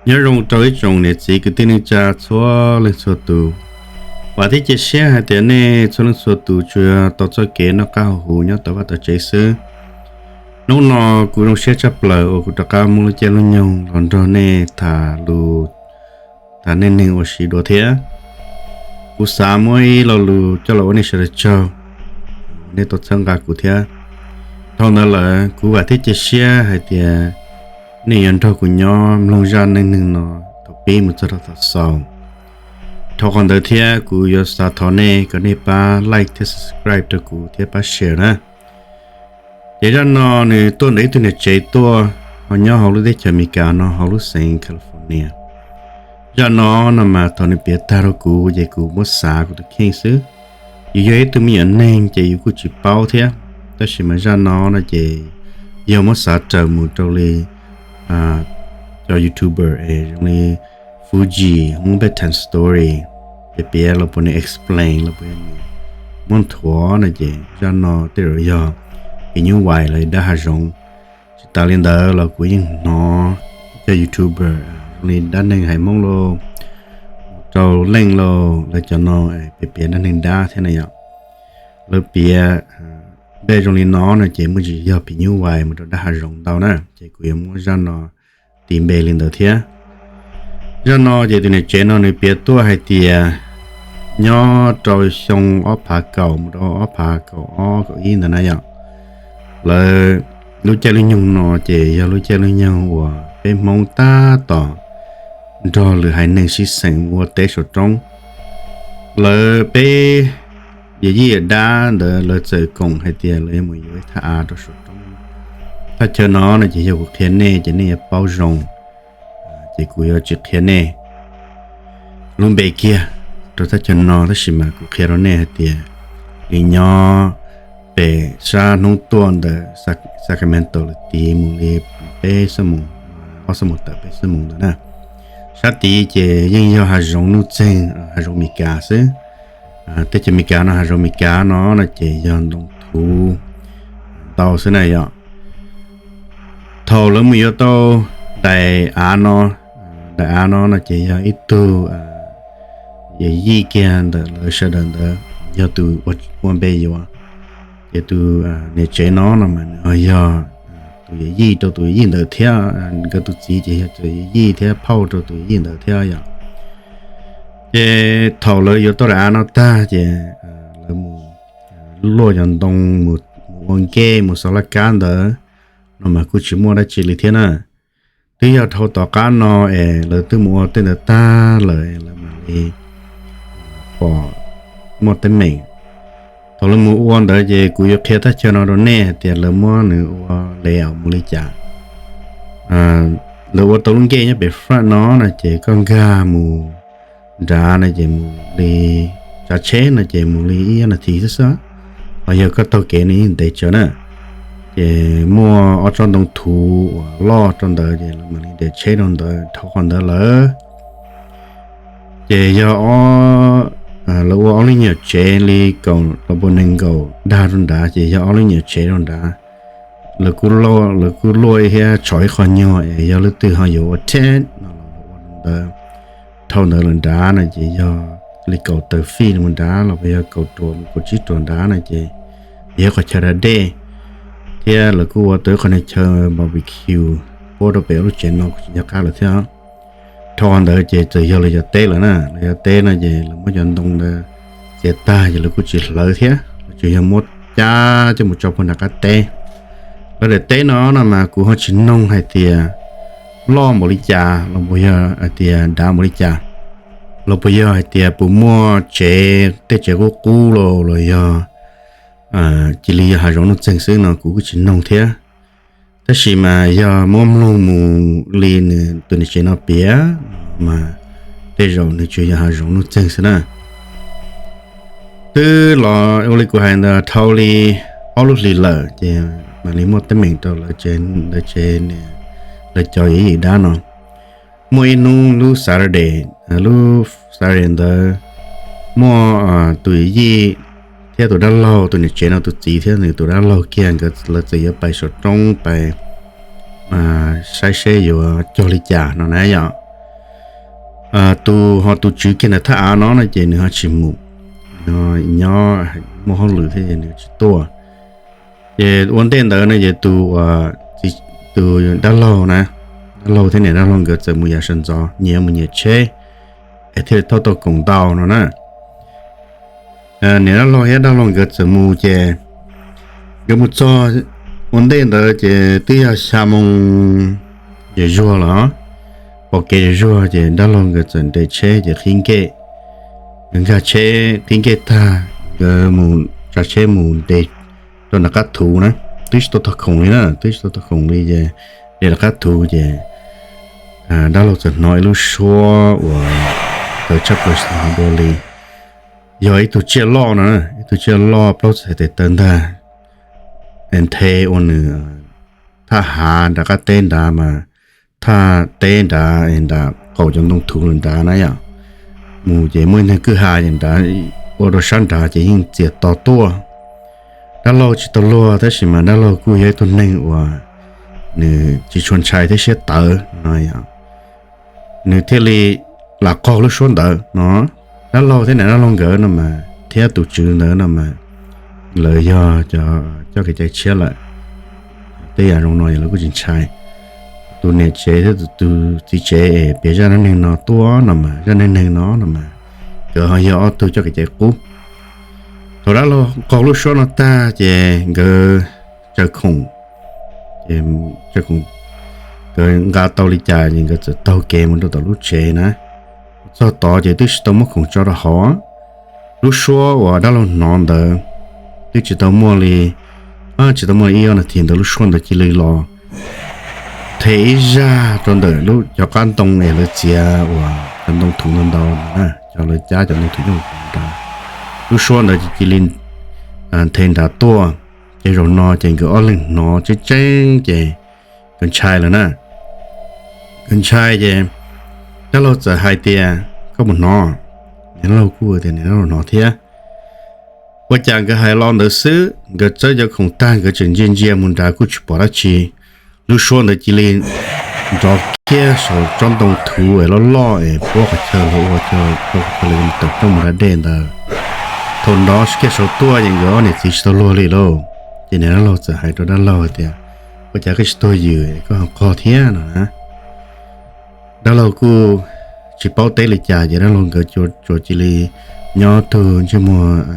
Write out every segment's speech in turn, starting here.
Nyob zoo rau ib tsoom niam txiv kwv tij neej tsa txhua leej txhua tus. Vam thiab cia siab hais tias nej txhua leej txhua tus tsuas tau txoj kev noj qab haus huv nyob tau vaj tau tsev xwb. Hnub no kuv zoo siab tshaj plaws uas kuv rov qab muab lub caij lub nyoog los nrog nej tham lus, tham neej neeg ua si dua thiab. Kuv xav muab ib lo lus coj los ua nej sawv daws tsaug, nej tau txhawb nqa kuv thiab. Dhau ntawd lawm kuv vam thiab cia siab hais tias nej yuav nrog kuv nyob mloog zaj neej neeg no thaum pib mus txog rau thaum xaus. Dhau qhov ntawd thiab kuv yuav xav thov nej kom nej pab like thiab subscribe rau kuv thiab pab share na. Ces zaj no nws tuaj ntawm ib tug niam tsev tuaj, ho nyob hauv lub teb chaws Amelikas no hauv lub xeev California. Zaj no no mas thaum nws piav tag rau kuv ces kuv muab xav kuv tus kheej xwb. Yus yog ib tug me nyuam neeg ces yus kuj tsis paub thiab, tab sis mas zaj no no ces yog muab xav raws mus rau li cov YouTuber es zoo li Fuji, Hmoob Bedtime Story, ces piav los puas nws explain los puas nws muab nthuav no ces zaj no tej zaum yog phim nyuj vais los dab hav zoov. Tsis tas li ntawd los kuv yeej hnov cov YouTuber zoo li dab neeg hais Hmoob lauj, mus rau leej lauj, lawv cov no piav piav dab neeg dab thiab na yom. Lawv piav npe zoo li no no ces muaj tsis yog phim nyuj vais mus rau dab hav zoov ntau na, ces kuv yuav muab zaj no tis npe li ntawd thiab. Zaj no ces tus niam tsev no nws piav tuaj hais tias nyob rau xyoo ob phav kaum mus rau ob phav kaum ob kaum ib ntawd na yom, lawv lub caij lub nyoog no ces yog lub caij lub nyoog uas peb Hmoob tab tom nrog lwm haiv neeg sib xeem mus ua teb saum roob. Lawv peb yawm yij yawm dab ntawd lawv txawm koom hais tias lawv yuav mus yuav ib thaj av rau saum roob. Thaj chaw no no ces yog kuv qhia nej ces nej yuav paub zoo, ces kuv yuav tsis qhia nej lub npe kiag rau thaj chaw no, tab sis mas kuv qhia rau nej hais tias nws nyob pem sab hnub tuaj ntawm Sacramento lawm tid mus li peb xuab moos, ob xuab moos tawm peb xuab moos ntawd na. Sab tid ces yeej yog hav zoov nuj txeeg, hav zoov Amelikas xwb. Teb chaws Amelikas no, hav zoov Amelikas no no ces yog ntoo thuv ntau xwb na yom. Thaum lawv mus yuav tau daim av no, daim av no no ces yog ib tug yawm yij kiag ntawm lawv sawv daws ntawd yog tus ua npe yuav. Ces tus niam tsev no no mas nws ho yog tus yawm yij rau tus yawm yij ntawd thiab, nkawd tus txiv ces yog tus yawm yij thiab phauj rau tus yawm yij ntawd thiab yom. Ces thaum lawv yuav tau daim av no tag ces lawv mus luaj cov ntoo, mus ua nkej mus xov laj kab ntawd no mas kuj tsis muaj dab tsi li thiab na. Twb yog dhau tom qab no es lawv twb mus ua tej ntawd tag lawm lawv mam li pom muaj teeb meem. Thaum lawv mus ua ntawd ces kuv yuav qhia thaj chaw no rau nej hais tias lawv muab nws ua layout mus li cas. Lawv ua tau lub nkej nyob pem front no no ces koj nkag mus nrad no ces mus li, tsav tsheb no ces mus li ib ob nas this xwb xwb, ho yog koj taug kev no yeej ntev tsawv na. Ces muaj ob tsob ntoo thuv uas loj rau ntawd ces lawv mam li nres tsheb rau ntawd. Dhau qhov ntawd lawm ces yog lawv ua ob lub nyuam tsev li kaum los puas nees nkaum dag rau nrad ces yog ob lub nyuam tsev rau nrad. Lawv kuj luaj thiab tshov ib qho nyuag es yog leej twg ho yuav ua tent no los ua rau ntawd. Dhau ntawd lawm nrad no ces yog li kaum tawm fij mus nrad los puas yog kaum ruam mus kaum tsib ruam nrad no ces yog qhov chaw da dej, thiab lawv kuj ua tau ib qho chaw barbecue puab rau pem ob lub tsev no kuj tsis nco qab lawm thiab. Dhau ntawd ces txawm yog lawv cov teb lawm na, lawv cov teb no ces lawv muab cov ntoo ntawd txiav tag ces lawv kuj tsis hlawv thiab, lawv tsuas yog muab cab coj mus tso puag nram qab teb. Lawv daim teb no no mas kuv ho tsis noog hais tias loj npaum li cas los puas yog hais tias dav npaum li cas, los puas yog hais tias puas muaj tsev, tej tsev qub qub los los yog cia li yog hav zoov nuj txeeg xwb no kuv kuj tsis noog thiab. Tab sis mas yog muab mloog mus li nws tus niam tsev no piav no mas tej zaum nws tsuas yog hav zoov nuj txeeg xwb na. Twb los ua li kuv hais ntawd dhau li ob lub hlis lawm ces mam li muaj teeb meem rau lawv tsev, lawv tsev, lawv cov yawm yij dab no. Muaj ib hnub lub Saturday, lub Saturday ntawd muaj tus yawm yij thiab tus dab laug, tus niam tsev no tus txiv thiab nws tus dab laug kiag nkawd lawv txawm yuav pais saum roob pais saib seb yuav cog li cas no na yom. tus ho tus tswv kiag ntawm thaj av no no ces nws ho tsis mus, nyob muaj hauj lwm thiab nws tsis tuaj. Ces ua ntej ntawd no ces tus tus dab laug na, dab laug thiab niam dab laug nkawd txawm mus yav sawv ntxov nyias mus nyias tsheb, es thiaj li thauj tau khoom ntau no na. Niam dab laug thiab dab laug nkawd txawm mus ces nkawd mus txog ua ntej ntawd ces twb yog xya moo zuag zuag lawm, pom kev zuag zuag ces dab laug nkawd txawm nres tsheb ces qhib nkej. Nkawd nkag tsheb qhib nkej tag, nkawd mus tsav tsheb mus nres rau nram qab thuv na, twb tsis tau tog khoom li na, twb tsis tau tog khoom li ces nres rov qab thuv ces dab laug txawm hnov ib lub suab uas tawv tshaj plaws tsis tau hnov dua li. Yog ib tug tsiaj loj no, ib tug tsiaj loj plaub txhais tes taw ntag, nthe ua nws thaj hav nram qab teb nrad mas, thaj teb nrad nram qaum cov ntoo thuv lawm nrad na yom. Mus ces muaj ib neeg kwj ha nrad, ua rau sab nrad ces yeej txias to tuaj. Dab laug tsis tau luag tab sis mas dab laug kuj yog ib tug neeg uas nws tsis tshua ntshai thiab siab tawv no, nws thiaj li lam qaug lub suab ntawd no. Dab laug thiab niam dab laug nkawd no mas thiab tus tswv ntawd no mas lawv yog cov coj kev cai tshiab lawm, tej yam zoo no lawv kuj tsis ntshai. Tus niam tsev thiab tus txiv tsev es piav zaj dab neeg no tuaj no mas, zaj dab neeg no no mas nkawd ho yog ob tug coj kev cai qub. Thaum dab laug qaug lub suab no tag ces nkawd tsaws khoom, ces nkawd nqa tau li cas ces nkawd txawm taug kev mus rau tom lub tsev na. Txog tod ces twb tsis tau muab khoom tso rau hauv. Lub suab uas dab laug hnov ntawd twb tsis tau muaj li, tsis tau muaj li ib ob nas this ntawd lub suab ntawd cia li los the ib zaj rau ntawm lub cov qab ntoo es lawv txiav uas cov ntoo thuv ntau ntau, cov lawv cab cov ntoo thuv nyob nrad. Lub suab ntawd cia li nthe nrad tuaj. Ces zaum no ces nkawd ob leeg hnov tseeb tseeb ces nkawd ntshai lawm na. Nkawd ntshai ces dab laug txawm hais tias, koj puas hnov? Niam dab laug kuj tias niam dab laug hnov thiab. Ua cas nkawd hais los ntawd xwb nkawd txawb cov khoom tag nkawd tseem ntsia ntsia mus nrad kuj tsis pom dab tsi. Lub suab ntawd cia li nrov kiag saum tsob ntoo thuv es loj loj es puab qhov chaw los ua rau qhov chaw los tawm rooj mus da dej ntawd. Thaum nrov kiag saum tuaj ces nkawd ob niam txiv tsis tau luag li lauj. Ces niam dab laug txawm hais rau dab laug tias, ua cas koj tsis tuag ywm koj ho qaug thiab no na. Dab laug kuj tsis paub teb li cas ces dab laug nkawd tsuas cia li nyob tug ntsej muag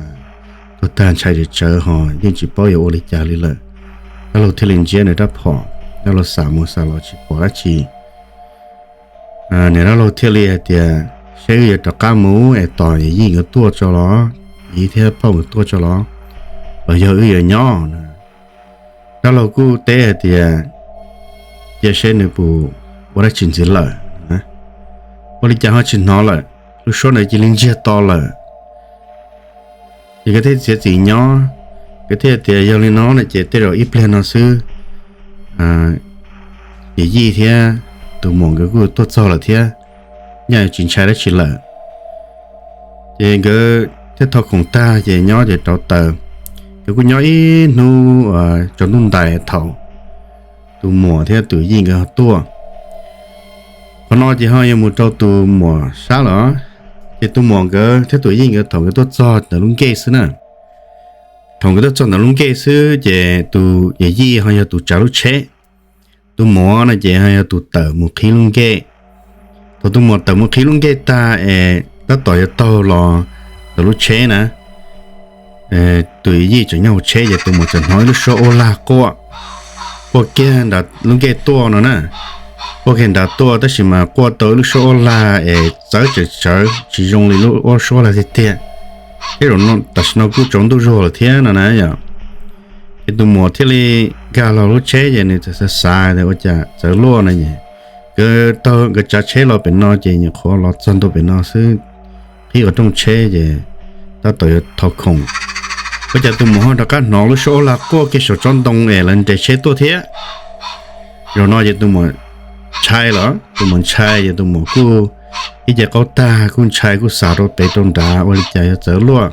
tuag tag ntshai tsawv tsawv ho yeej tsis paub yuav ua li cas li lawm. Dab laug thiaj li ntsiab nws rab phom, dab laug xam mus xam los tsis pom dab tsi. Niam dab laug thiaj li hais tias, seb wb yuav rov qab mus es tos yawm yij nkawd tuaj tso los, yij thiab phauj nkawd tuaj tso los, los yog wb yuav nyob na. Dab laug kuj teb hais tias, cia seb nws puas ua dab tsi ntxiv lawm. Ua li cas ho tsis hnov lawm, lub suab ntawd cia li ntsiag to lawm. Ces nkawd thiaj txiav txim nyob, nkawd thiaj tias yog li no no ces tej zaum ib pliag no xwb yawm yij thiab tus muam nkawd kuj tuaj txog lawm thiab, nyaj tsis ntshai dab tsi lawm. Ces nkawd thiaj thau khoom tag ces nyob ces rauv taws. Nkawd kuj nyob ib hnub tsaus ntuj ntais thaum tus muam thiab tus yij nkawd ho tuaj. Qhov no ces ho yuav mus rau tus muam sab lawm. Ces tus muam nkawd thiab tus yij nkawd thaum nkawd tuaj txog ntawm lub nkej xwb na, thaum nkawd tuaj txog ntawm lub nkej xwb ces tus yawm yij ho yog tus tsav lub tsheb, tus muam no ces ho yog tus tawm mus qhib lub nkej. Thaum tus muam tawm mus qhib lub nkej tag es tab tom yuav taug los ntawm lub tsheb na, tus yij tseem nyob hauv tsheb ces tus muam txawm hnov ib lub suab ua lag quaj, quaj kiag nram lub nkej tuaj no na. Quaj kiag nrad tuaj tab sis mas quaj tau ib lub suab ua lag es txawv tsawv tsawv tsis zoo li lub suab ua lag tiag tiag. Tej zaum tam sim no kuj tsaus ntuj zuag lawm thiab no na yom. Ces tus muam thiaj li nkag los lub tsheb ces nws txawm xav xav tias ua cas txawv luaj no es, nkawd taug nkawd tsav tsheb los pem no ces nyuam qhuav los txog ntua pem no xwb, qhib qhov rooj tsheb ces tab tom yuav thau khoom, ua cas tus muam ho rov qab hnov lub suab ua lag quaj kiag saum tsob ntoo es lawv nres tsheb tuaj thiab. Zaum no ces tus muam ntshai lawm, tus muam ntshai ces tus muam kuj ib ce qaub tag kuj ntshai kuj xav rau pem rau nrad ua li cas yog txawv luaj.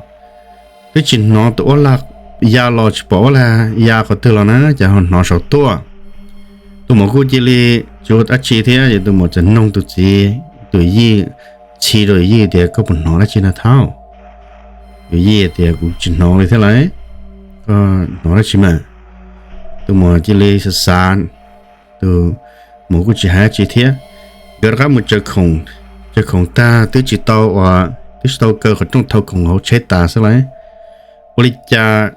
Twb tsis hnov tus ua lag ya los tsis pom ua lag ya qhov twg los na cas ho hnov saum tuaj. Tus muam kuj cia li tsis ua dab tsi thiab ces tus muam txawm noog tus txiv tus yij ntxhi rau yawm yij tias, Koj puas hnov dab tsi na thab? Yawm yij tias, Kuv tsis hnov li thiab lauj. Koj hnov dab tsi mas? Tus muam cia li xav xav, tus muam kuj tsis hais dab tsi thiab. Nkawd rov qab mus tsaws khoom, tsaws khoom tag twb tsis tau ua, twb tsis tau kaw qhov rooj thau khoom hauv tsheb tas xwb lauj, ua li cas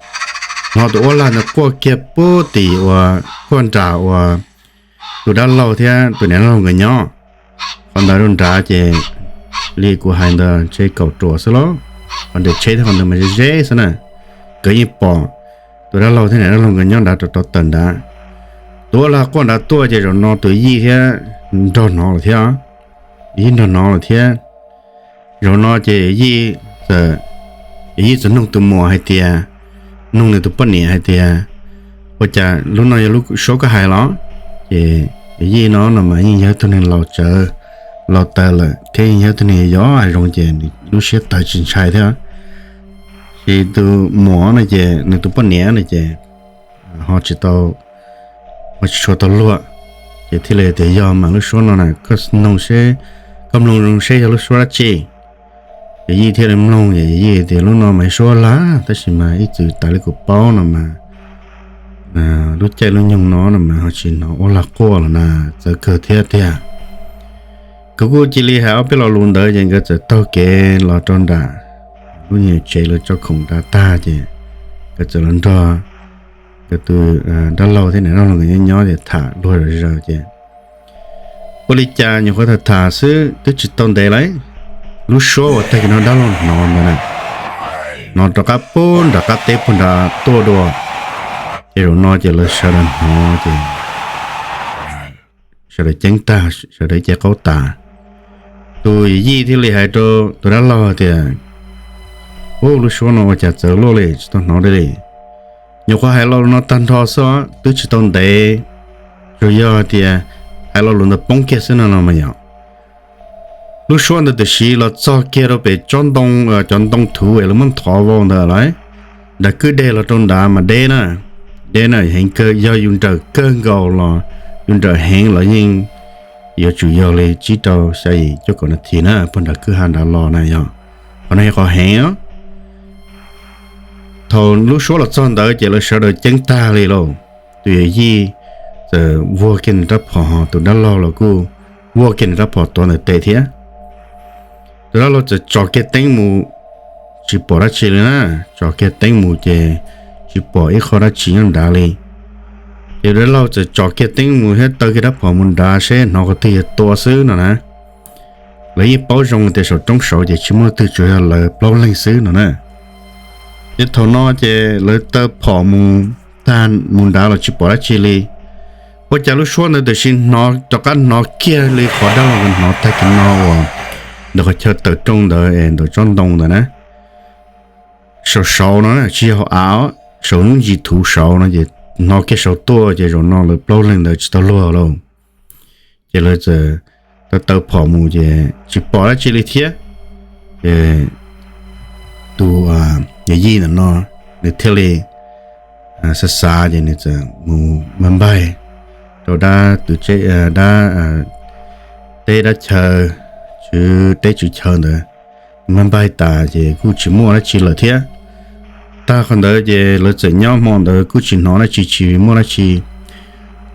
hnov tus uab lag ntawd quaj kiag puag tim uas quaj nram uas tus dab laug thiab tus niam dab laug nkawd nyob. Qhov ntawd rau nrad ces li kuv hais ntawd tsheb kaum ruam xwb los, qhov ntawm tsheb thiab qhov ntawd mas ze ze xwb na. Nkawd yeej pom tus dab laug thiab niam dab laug nkawd nyob nrad rau rau tawm nrad. Tus uab lag quaj nrad tuaj ces zaum no tus yij thiab nrog hnov lawm thiab, yij nrog hnov lawm thiab. Zaum no ces yij, yij txawm nug tus muam hais tias, nug nws tus poj niam hais tias, Ua cas lub no yog lub suab koj hais los? Ces yij no no mas yeej yog tug neeg laus tsawv, laus tawv lawm thiab yeej yog tug neeg yog hav zoov ces nws lub siab tawv tsis ntshai thiab. Ces tus muam no ces nws tus poj niam no ces ho tsis tau, ho tsis tshua tau luag, ces thiaj li tias, Yog mas lub suab no na, koj mloog seb, koj mloog zoo seb yog lub suab dab tsi. Ces yij thiaj li mloog, yij tias, Lub no mas suab lag tab sis mas ib txwm tas li kuv paub no mas lub caij lub nyoog no no mas ho tsis hnov uab lag quaj los na, txawv kawg thiab tiag. Kuv kuj cia li hais ob peb lo lus ntawd ces nkawd txawm taug kev los rau nram lub nyuag tsev lawv tso khoom nrad tag ces nkawd txawm los nrog nkawd tus dab laug thiab niam dab laug nkawd nyob nyob ces tham luag zom zaws ces ua li cas nyuam qhuav tham tham xwb twb tsis tau ntev lauj, lub suab uas tag kis no dab laug hnov ntawd na, hnov rov qab puag nram qab teb puag nrad tuaj dua. Ces zaum no ces lawv sawv daws hnov ces sawv daws ceeb tag, sawv daws ib ce qaub tas. Tus yawm yij thiaj li hais rau tus dab laug tias, Ub, lub suab no ua cas txawv luaj li, tsis tau hnov li. Nyuam qhuav hais lo lus no tag nrho xwb, twb tsis tau ntev, tsuas yog tias hais lo lus ntawd poob kiag xwb no no mas yog lub suab ntawd tam sim los txog kiag rau pem tsob ntoo, cov ntoo thuv es lawv muab nthov vau ntawd lawm. Nram kwj deg los rau nrad mas deb na, deb na heev kawg, yog yus nrawm kawg nkaus los, yus nrawm heev los yeej yuav tsum yog li tsib rau xya yim cuaj kaum nas this na puag nram kwj ha nrad los na yog. Qhov no yog qhov heev. Thaum lub suab los txog ntawd ces lawv sawv daws ceeb tag li lauj. Tus yawm yij txawm vuag kiag nws rab phom, tus dab laug los kuj vuag kiag nws rab phom tuav ntawm tes thiab. Tus dab laug txawm tsom kiag teeb mus, tsis pom dab tsi li na, tsom kiag teeb mus ces tsis pom ib qho dab tsi nyob nrad li. Ces tus dab laug txawm tsom kiag teeb mus thiab taw kiag rab phom mus nrad seb hnov qhov twg yog tua xwb no na. Lawv yeej paub zoo tias saum roob saud ces tsis muaj twg, tsuas yog lawv plaub leeg xwb no na. Ces thaum no ces lawv taw phom mus tag mus nrad los tsis pom dab tsi li. Ua cas lub suab ntawd tam sim hnov rov qab hnov kiag li qhov dab laug hnov tag kis no uas ntawm qhov chaw tawm rooj ntawd es ntawm tsob ntoo ntawd na, saum saud no tsis yog hauv av, saum lub ntsis thuv saud no ces hnov kiag saud tuaj ces zaum no lawv plaub leeg ntawd tsis tau luag lauj. Ces lawv txawm taw taw phom mus ces tsis pom dab tsi li thiab. Ces tus yawm yij ntawm no nws thiaj li xav xav ces nws txawm mus npaj npaig rau dab, dab teb dab chaw, tswv teb tswv chaw ntawd. Npaj npaig tas ces kuj tsis muaj dab tsi lawm thiab. Tag qhov ntawd ces lawv txawm nyob hmo ntawd kuj tsis hnov dab tsi, tsis muaj dab tsi.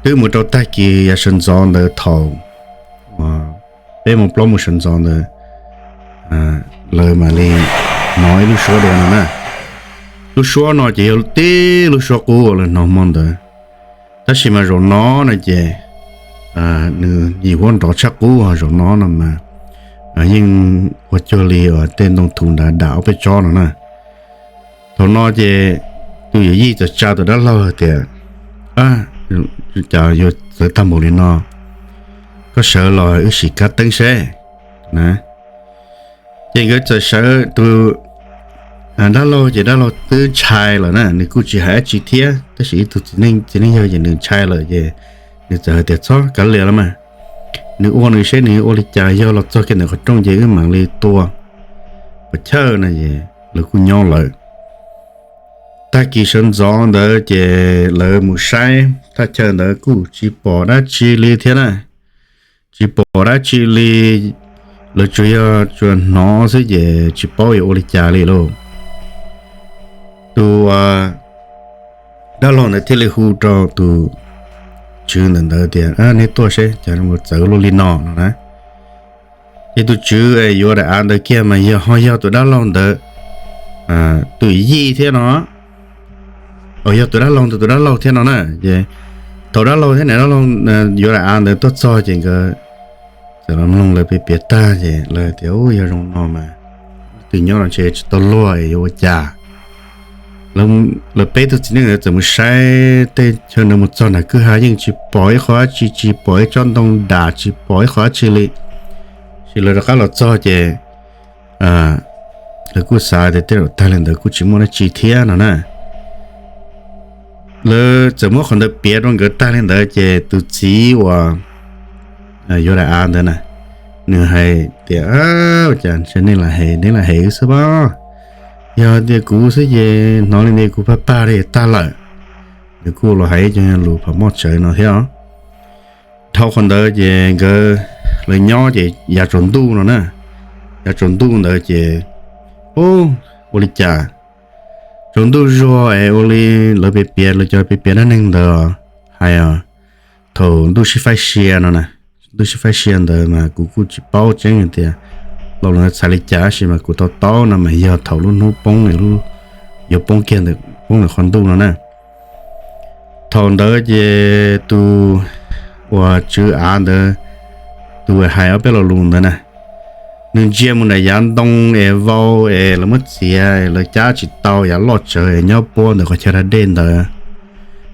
Twb mus rau tag kis yav sawv ntxov ntawd thaum peb mus plaub mus sawv ntxov ntawd lawv mam li hnov ib lub suab dua no na. Lub suab no ces yog tib lub suab qub uas lawv hnov hmo ntawd. Tab sis mas zaum no no ces nws yim huab nrov tshaj qub, zaum no no mas yeej ua cuag li uas tej ntoo thuv nrad dam ob peb tsob no na. Thaum no ces tus yawm yij txawm tsa tus dab laug tias, Cas yuav txawv tag npaum li no, koj sawv los wb sim kab teeb seb na. Ces nkawd txawm sawv, tus dab laug ces dab laug twb ntshai lawm na, nws kuj tsis hais dab tsi thiab, tab sis ib tug txiv neej yawg ces nws ntshai lawm ces nws txawm hais tias, Txhob kav liam los mas, nws ua nws seb nws ua li cas, yog los txog kiag ntawm qhov rooj ces wb mam li tua. Puas chawj no es lawv kuj nyob lawm. Tag kis sawv ntxov ntawd ces lawv mus saib thaj chaw ntawd kuj tsis pom dab tsi li thiab na. Tsis pom dab tsi li, Lawv tsuas yog tsuas hnov xwb ces tsis paub yuav ua li cas li lauj. Tus dab laug ntawd thiaj li hu rau tus tswv ntawm ntawd tias, Neb tuaj seb cas txawv luaj li no no na. Ces tus tswv yuav daim av ntawd kiag mas yog ho yog tus dab laug ntawd tus yij thiab no, yog tus dab laug ntawd tus dab laug thiab no na. Ces thaum dab laug thiab niam dab laug yuav daim av ntawd tuaj txog ces nkawd txawm los mloog lawv piav piav tag ces lawv tias, Yog zoo no mas leej twg nyob no ntshe tsis tau luag yuav ua cas. Lawv peb tug txiv neej ntawd txawm mus saib tej chaw ntawd mus txog nram kwj ha yeej tsis pom ib qho dab tsi, tsis pom ib tsob ntoo dam, tsis pom ib qho dab tsi li. Ces lawv rov qab los txog ces lawv kuj xav tias tej zaum tag li ntawd kuj tsis muaj dab tsi thiab no na. Lawv txawm muab qhov ntawd piav rau nkawd tag li ntawd ces tus txiv uas yuav daim av ntawd na, nws hais tias, Cas ntshe nej lam hem, neb lam hem xwb pab. Yog tias kuv xwb ces hnov li ntawd kuv pag pag li tag lawm. Nws kuj los hais ib co lus phom moj tsawv no thiab. Dhau qhov ntawd ces nkawd, lawv nyob ces yav tsaus ntuj no na, yav tsaus ntuj ntawd ces, ub, ua li cas tsaus ntuj zuag es ua li lawv piav piav, lawv cov piav piav dab neeg ntawd hais, thaum ntuj sib faib sia no na, ntuj sib faib sia ntawd mas kuv kuj tsis paub tseeb tias lo lus ntawd txhais li cas, tab sis mas kuv to taub no mas yog thaum lub hnub poob, yuav poob kiag, poob ntawm qhov ntuj no na. Thaum ntawd ces tus uas tswv av ntawd, tus hais ob peb lo lus ntawd na, nws ntsia mus nram yav ntoo es vau es lawv muab txiav es lawv cab tsis tau, yav loj tsawv es nyob puab ntawm qhov chaw da dej ntawd,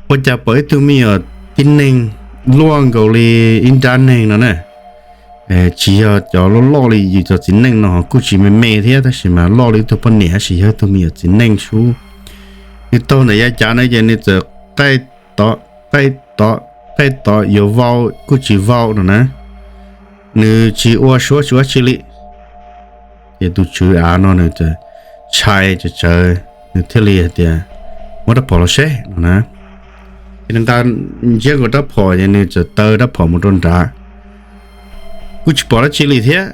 ua cas pom ib tug me nyuam tib neeg luaj nkaus li ib nrab neeg no na. Tsis yog cov loj loj li yus cov txiv neej no, kuj tsis me me thiab, tab sis mas loj li ib tug poj niam tab sis yog ib tug me nyuam txiv neej sub. Nws taug ntawm yav cav na ces nws txawm qaij tod, qaij tod, qaij tod yuav vau kuj tsis vau no na. Nws tsis ua suab tsis ua dab tsi li. Ces tus tswv av no nws txawm ntshai tsawv tsawv, nws thiaj li hais tias, Muab rab phom los seb no na. Ces nws nqa ntsiab nkaus rab phom ces nws txawm taw rab phom mus rau nrad, kuj tsis pom dab tsi li thiab.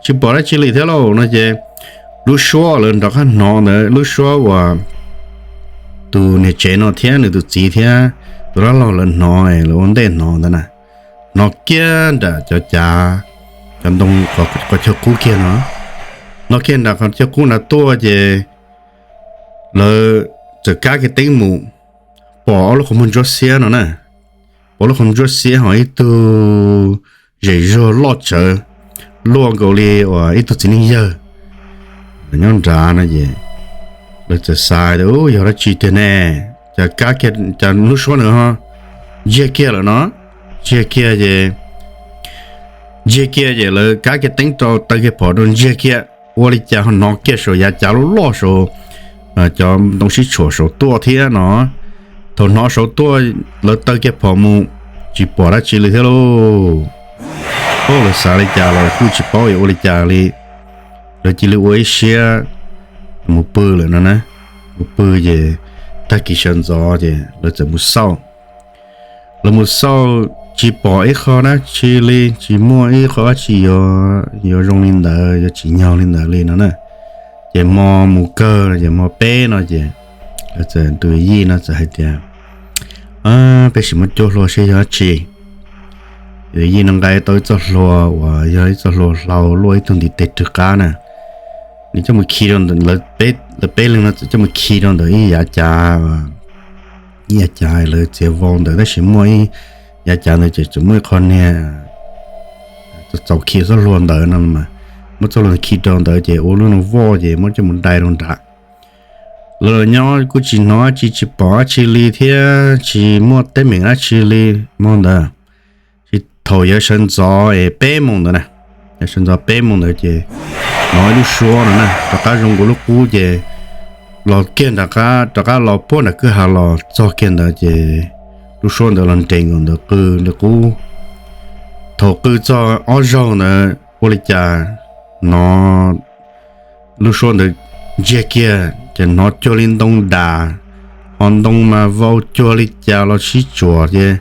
Tsis pom dab tsi li thiab lauj no ces lub suab lawv nrov qab hnov ntawd, lub suab uas tus niam tsev no thiab nws tus txiv thiab tus dab laug lawv hnov, lawv ua ntej hnov ntawd na, hnov kiag nram cov cav, cov ntoo, qhov chaw qub kiag no, hnov kiag nram qhov chaw qub nrad tuaj ces lawv txawm kab kiag teeb mus, pom ob lub qhov muag ntsuab xiab no na. Pom lub qhov muag ntsuab xiab ho ib tug zem zuag loj tsawv luaj nkaus li uas ib tug txiv neej yawg nyob nrad no ces lawv txawm xav tias, Yog dab tsi tiag ne? Cas kab kiag, cas lub suab ntawd ho ntsiag kiag lawm no? Ntsiag kiag ces, ntsiag kiag ces lawv kab kiag teeb rau, taw kiag phom rau ntsiag kiag, ua li cas ho hnov kiag saum yav cav loj loj saum cov ntoo sib tshuam saud tuaj thiab no. Thaum hnov saud tuaj, lawv taw kiag phom mus, tsis pom dab tsi li thiab lauj. Lawv xav li cas los kuj tsis paub yuav ua li cas li. Lawv cia li ua ib siab mus pw lawm no na. Mus pw ces tag kis sawv ntxov ces lawv txawm mus xauj. Lawv mus xauj tsis pom ib qho dab tsi li, tsis muaj ib qho dab tsi yuav zoo li ntawd, yuav tsim nyog li ntawd li no na. Ces hmo mus kawg ces hmo peb no ces lawv txawm, tus yij no txawm hais tias, Peb sim muab cuab hlua seb yog dab tsi. Yij no nqa tau ib txoj hlua uas yog ib txoj hlua hlau luaj ib tug ntiv tes rwg qab na. Nws coj mus khi rau ntawm, lawv peb leeg no txawm coj mus khi rau ntawm ib yav cav, ib yav cav lawv txiav vau ntawd, tab sis muaj ib yav cav ntawd ces txawm muaj ib qho niag txaus khi txoj hlua ntawd no, muab txoj hlua khi rau ntawd ces ua lub no voj ces muab coj mus dai rau nrad. Lawv los nyob kuj tsis hnov dab tsi, tsis pom dab tsi li thiab tsis muaj teeb meem dab tsi li hmo ntawd. Tsis, thaum yav sawv ntxov es peb moos ntawd na, yav sawv ntxov peb moos ntawd ces hnov ib lub suab no na rov qab zoo nkaus lub qub ces los kiag nram qab, rov qab los puag nram kwj ha los txog kiag ntawd ces lub suab ntawd los nres nkaus ntawd qw li qub. Thaum qw txog ob zaug ntawd ua li cas hnov lub suab ntawd ntsiag kiag ces hnov cuag li ntoo dam, ho ntoo mas vau cuag li cas los sib tsuam ces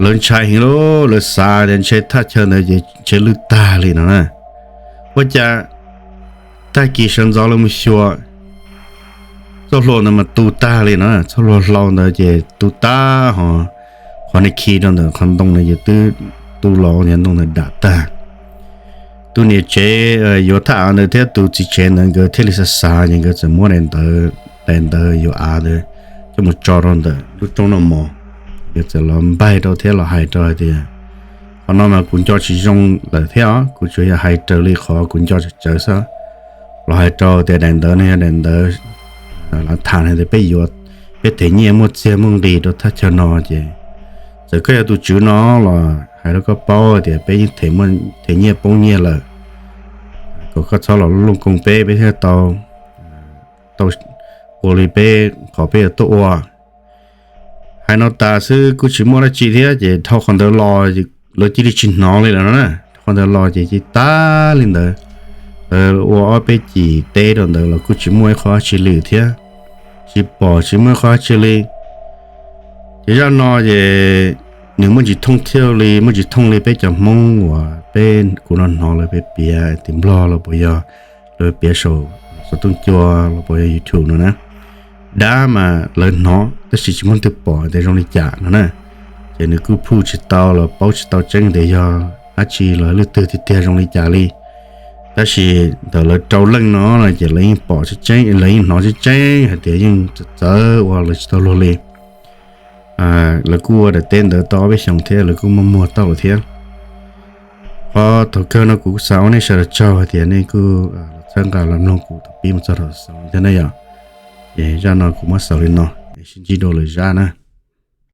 lawv ntshai heev lauj, lawv xav tias ntshe thaj chaw ntawd ces ntshe lwj tag li no na. Ua cas tag kis sawv ntxov lawv mus xyuas, txoj hlua ntawd mas tu tag li no, txoj hlua hlau ntawd ces tu tag ho, qhov niag khi rau ntawm qhov ntoo na ces twb tu los ntawm ntoo ntawd dam tag. Tus niam tsev yuav thaj av ntawd thiab tus txiv tsev ntawd nkawd thiaj li xav xav ces nkawd txawm muab daim ntawv, daim ntawv yuav av ntawd coj mus tso rau ntawm lub roob noj mov. Nkawd txawm los npaig rau thiab los hais rau hais tias, qhov no mas kuv nco tsis zoo lawm thiab os, kuv tsuas yog hais raws li qhov kuv nco tsawv xwb. Los hais rau tias daim ntawv no yog daim ntawv lawv tham hais tias peb yuav, peb them nyiaj muaj txiag muaj nqis rau thaj chaw no ces txawm koj yog tus tswv no los hais rau koj paub tias peb yeej them nyiaj poob nyiaj lawm, kom koj txhob los looj koog peb, peb thiaj tau, tau ua li peb qhov peb yuav tuaj ua. Hais no tas xwb kuj tsis muaj dab tsi thiab ces dhau qhov ntawd los lawv cia li tsis hnov li lawm no na. Dhau qhov ntawd los ces cia li tag li ntawd. Lawv ua ob peb cim teb rau ntawd los kuj tsis muaj ib qho dab tsi li thiab, tsis pom tsis muaj ib qho dab tsi li. Ces zaj no ces nws muaj tsis thooj thiaj li, muaj tsis thooj li peb cov Hmoob uas peb, kuv no hnov lawv piav piav tim Nplog los puas yog lawv piav saum xov tooj cua los puas yog YouTube no na. Dab mas lawv hnov tab sis tsis muaj leej twg pom tias zoo li cas no na. Ces nws kuj phuj tsis tau los paub tsis tau tseeb tias yog dab tsi los leej twg tiag tiag zoo li cas li. Tab sis ntawm lawv rau leej no no ces lawv yeej pom tseeb tseeb, lawv yeej hnov tseeb tseeb hais tias yeej txawv txawv ua lawv tsis tau luag li. Lawv kuj ua daim teb ntawd tau ob peb xyoos thiab lawv kuj muaj muag tau lawm thiab. Qhov thaum kawg no kuv xav ua nej sawv daws tsaug hais tias nej kuj los txhawb nqa los mloog kuv thaum pib mus txog thaum xaus thiab na yom. Ces zaj no kuv muab xaus li no, sib ntsib dua lwm zaj na.